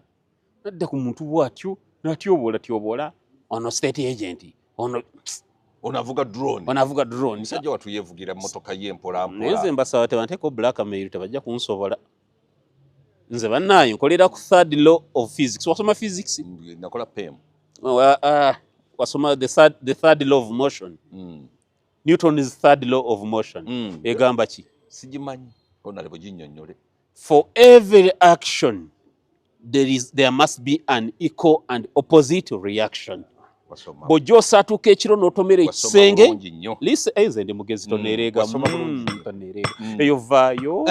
nadda ku muntu bw'atyo n'atyoboola tyoboola ono state agent ono. Ono avuga drone. Ono avuga drone. Omusajja wattu yeevugira mmotoka ye mpola Naye nze mpola. mbasaba tebanteeko blackmail, tebajja kunsobola. Nze bannaaye nkolera ku third law of physics. Wasoma physics? Nakola PEM. Wasoma the third law of motion? Newton's third law of motion. Egamba ki? Sigimanyi, honorable, ginnyonnyole. For every action there must be an equal and opposite reaction. Wasoma. Bw'ojja osaatuuka ekiro n'otomera Wasoma ekisenge. bulungi nnyo. Lise, eh, nze ndi mugezi, toneereega. Wasoma bulungi nnyo. Toneereega. Eyo vaayo.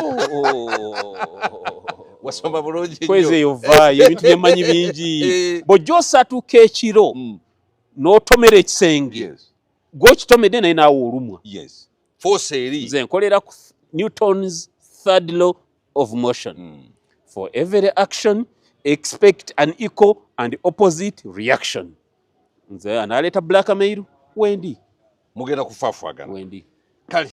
Wasoma bulungi Kwezi nnyo. eyo vaayo, ebintu byemmanyi bingi. Bw'ojja osaatuuka ekiro n'otomera ekisenge, gw'okitomedde naye naawe olumwa. Yes, force eri. Nze nkolera ku Newton's third law of motion. For every action, expect an equal and opposite reaction. Nze analeeta blackmail, wendi. Mugenda kufaafagana. Wendi. Kale.